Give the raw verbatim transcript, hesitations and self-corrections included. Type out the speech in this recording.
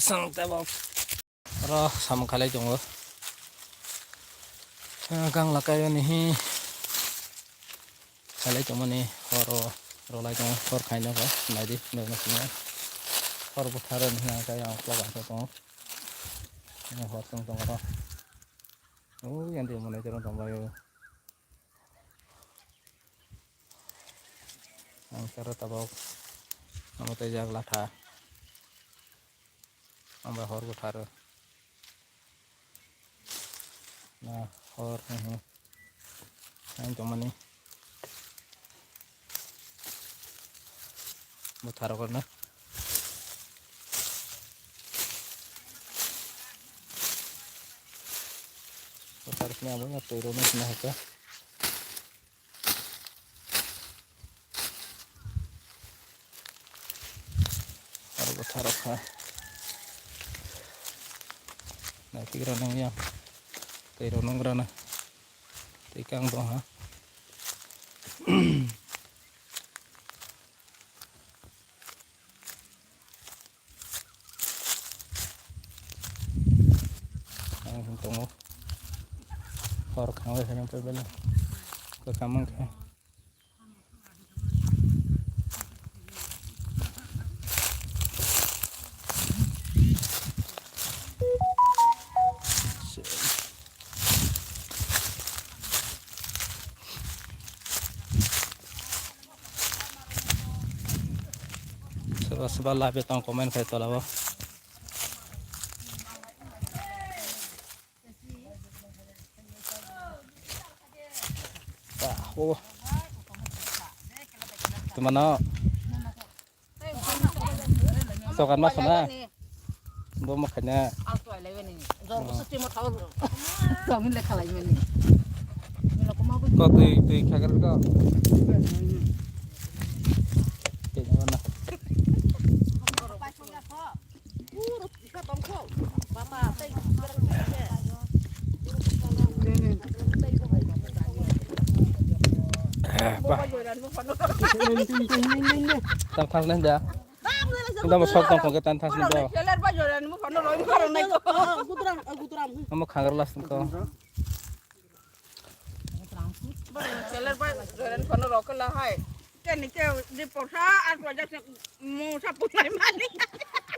Sang tabok. Oro samung khalai tongo. Gangla kaiyoni hi khalai tongmani hor o rolai tongo, hor khaina khe naidi nokno simi hor bwtharo ni hwnka khe ang vlog asai tongo. Hor chwng tongo oro. O yang di monai terong tongbai o. Ang sara tabok amo tei jak latha. Amba hor bwtharo. Na hor, hmm, hmm. Ang tongmani. Bwtharo korna. Bwtharo sini abo ya twi rwna sini hakha. Aro bwtharo kha. Naitwi rwnangya. Tei rwnang rwna. Tei kang bo ha. Ang tongo. Hor khango khe nang pebela. Kwkhamang khe. Soba soba live tong comment khai tolabo. Oh. Tumano. Sokan ma sona. Bo ma khanya. Ko tui tui khagar ko. Tei na. Tan thas nai da. Inda mo sok tong tong ke tan thas nai do. Amo khangar las ko. Seller bai joran kono rokla hai. Keni ke di porsa ar pajak se mo sa punai mali.